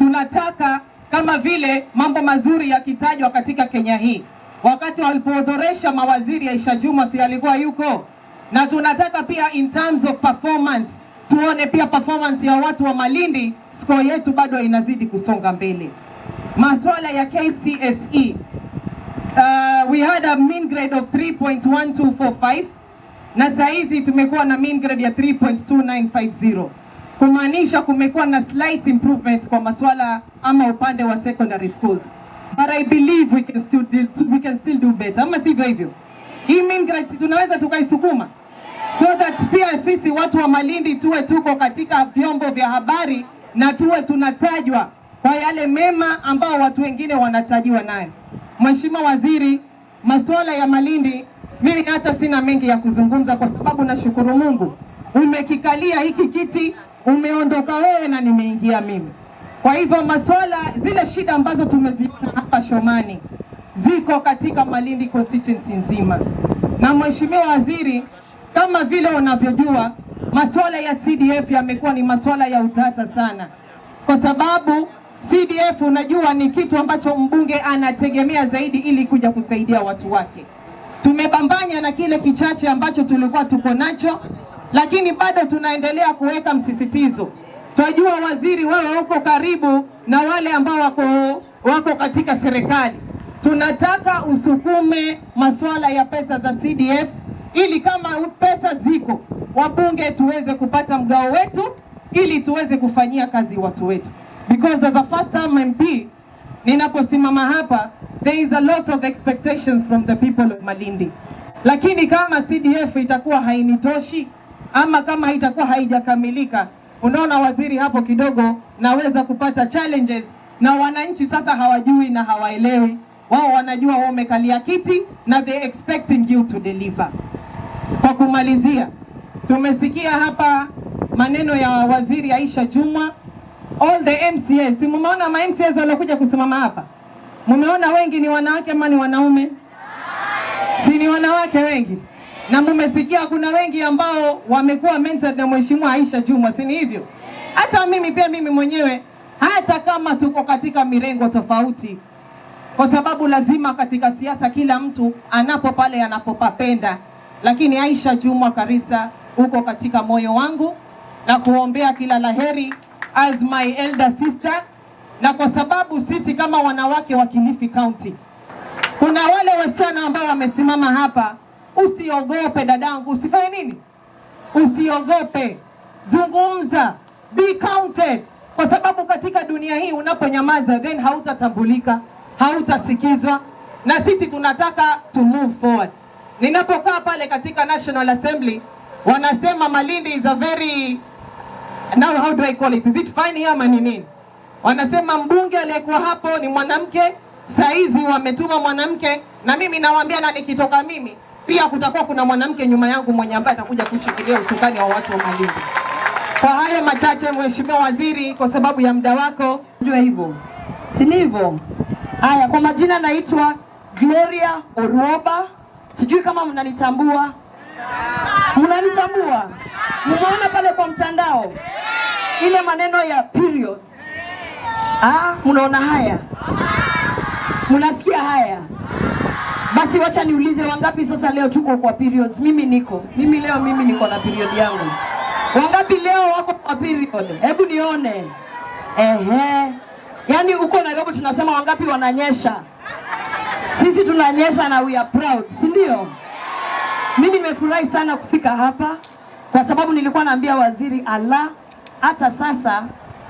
Tunataka kama vile mambo mazuri yakitajwa katika Kenya hii, wakati walipoorodhesha mawaziri, Aisha Jumwa si alikuwa yuko? Na tunataka pia in terms of performance tuone pia performance ya watu wa Malindi, score yetu bado inazidi kusonga mbele. Maswala ya KCSE, we had a mean grade of 3.1245 na saa hizi tumekuwa na mean grade ya 3.2950, kumaanisha kumekuwa na slight improvement kwa maswala ama upande wa secondary schools, but I believe we can still do better, ama sivyo hivyo? Hii mean grade si tunaweza tukaisukuma so that pia sisi watu wa Malindi tuwe tuko katika vyombo vya habari na tuwe tunatajwa kwa yale mema ambao watu wengine wanatajiwa nayo. Mheshimiwa Waziri, masuala ya Malindi mimi hata sina mengi ya kuzungumza kwa sababu nashukuru Mungu umekikalia hiki kiti, umeondoka wewe na nimeingia mimi. Kwa hivyo masuala, zile shida ambazo tumeziona hapa Shomani ziko katika Malindi constituency nzima. Na Mheshimiwa Waziri, kama vile unavyojua, masuala ya CDF yamekuwa ni masuala ya utata sana, kwa sababu CDF unajua ni kitu ambacho mbunge anategemea zaidi ili kuja kusaidia watu wake. Tumebambanya na kile kichache ambacho tulikuwa tuko nacho, lakini bado tunaendelea kuweka msisitizo. Twajua waziri, wewe uko karibu na wale ambao wako katika serikali. Tunataka usukume masuala ya pesa za CDF ili kama pesa ziko, wabunge tuweze kupata mgao wetu ili tuweze kufanyia kazi watu wetu, because as a first time MP ninaposimama hapa, there is a lot of expectations from the people of Malindi, lakini kama CDF itakuwa hainitoshi ama kama itakuwa haijakamilika, unaona waziri, hapo kidogo naweza kupata challenges, na wananchi sasa hawajui na hawaelewi. Wao wanajua wao wamekalia kiti na they expecting you to deliver. Kwa kumalizia, tumesikia hapa maneno ya waziri Aisha Jumwa, all the MCAs. Si mumeona ma MCAs waliokuja kusimama hapa? Mumeona wengi ni wanawake ama ni wanaume? Si ni wanawake wengi? Na mumesikia kuna wengi ambao wamekuwa mentored na Mheshimiwa Aisha Jumwa, si ni hivyo? Hata mimi pia, mimi mwenyewe, hata kama tuko katika mirengo tofauti, kwa sababu lazima katika siasa kila mtu anapo pale anapopapenda, lakini Aisha Jumwa Karisa uko katika moyo wangu na kuombea kila laheri as my elder sister, na kwa sababu sisi kama wanawake wa Kilifi County, kuna wale wasichana ambao wamesimama hapa, usiogope dadangu, usifanye nini, usiogope, zungumza, be counted, kwa sababu katika dunia hii unaponyamaza then hautatambulika, hautasikizwa, na sisi tunataka to move forward. Ninapokaa pale katika National Assembly wanasema Malindi is a very, now how do I call it, is it funny ama ni nini? Wanasema mbunge aliyekuwa hapo ni mwanamke, saizi wametuma mwanamke, na mimi nawaambia, na nikitoka mimi pia kutakuwa kuna mwanamke nyuma yangu mwenye ambaye atakuja kushikilia usukani wa watu wa Malindi. Kwa hayo machache, Mheshimiwa Waziri, kwa sababu ya muda wako. Jua hivyo, si ni hivyo? Haya, kwa majina naitwa Gloria Oruoba. Sijui kama mnanitambua. Mnanitambua? Mmeona pale kwa mtandao ile maneno ya periods? Ah, mnaona haya? Mnasikia haya? Basi wacha niulize, wangapi sasa leo tuko kwa periods? Mimi niko. Mimi leo mimi niko na period yangu. Wangapi leo wako kwa period? Hebu nione. Ehe. Yaani huko Nairobi tunasema wangapi wananyesha? Sisi tunanyesha na we are proud, si ndio? Mimi nimefurahi sana kufika hapa kwa sababu nilikuwa naambia waziri ala, hata sasa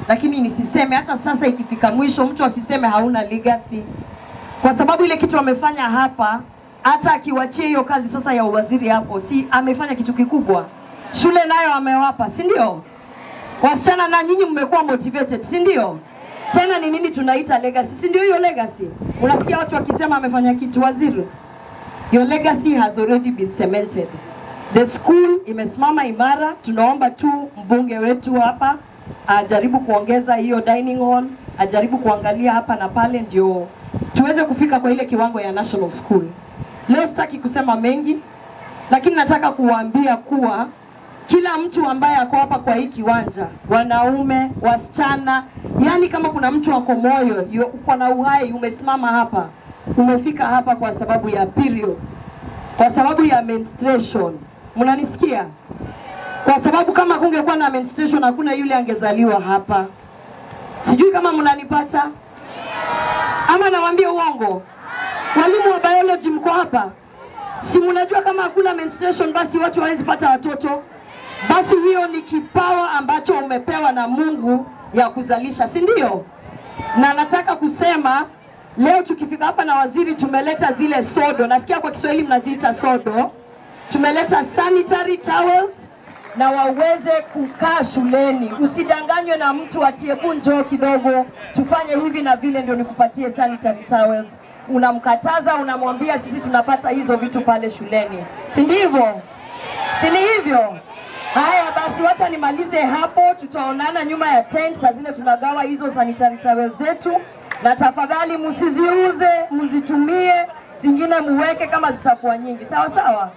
lakini nisiseme hata sasa, ikifika mwisho mtu asiseme hauna legacy, kwa sababu ile kitu amefanya hapa, hata akiwachia hiyo kazi sasa ya uwaziri hapo, si amefanya kitu kikubwa? Shule nayo amewapa, si ndio? Wasichana na nyinyi mmekuwa motivated, si ndio? Tena ni nini tunaita legacy, si ndio hiyo legacy? Unasikia watu wakisema amefanya kitu, waziri. Your legacy has already been cemented. The school imesimama imara. Tunaomba tu mbunge wetu hapa ajaribu kuongeza hiyo dining hall, ajaribu kuangalia hapa na pale, ndio tuweze kufika kwa ile kiwango ya national school. Leo sitaki kusema mengi, lakini nataka kuwaambia kuwa Kila mtu ambaye ako hapa kwa hii kiwanja, wanaume, wasichana, yani kama kuna mtu ako moyo, uko na uhai, umesimama hapa, umefika hapa kwa sababu ya periods, kwa sababu ya menstruation. Mnanisikia? Kwa sababu kama kungekuwa na menstruation hakuna yule angezaliwa hapa. Sijui kama mnanipata ama nawaambia uongo? Walimu wa biology mko hapa? Si mnajua kama hakuna menstruation basi watu hawezi pata watoto? Basi hiyo ni kipawa ambacho umepewa na Mungu ya kuzalisha, si ndio? Na nataka kusema leo tukifika hapa na waziri, tumeleta zile sodo, nasikia kwa Kiswahili mnaziita sodo. Tumeleta sanitary towels na waweze kukaa shuleni. Usidanganywe na mtu ati hebu njoo kidogo tufanye hivi na vile ndio nikupatie sanitary towels. Unamkataza, unamwambia sisi tunapata hizo vitu pale shuleni, si ndivyo? Si ni hivyo? Haya basi, wacha nimalize hapo. Tutaonana nyuma ya tent saa zile tunagawa hizo sanitary towels zetu, na tafadhali msiziuze, mzitumie, zingine muweke kama zitakuwa nyingi, sawa sawa.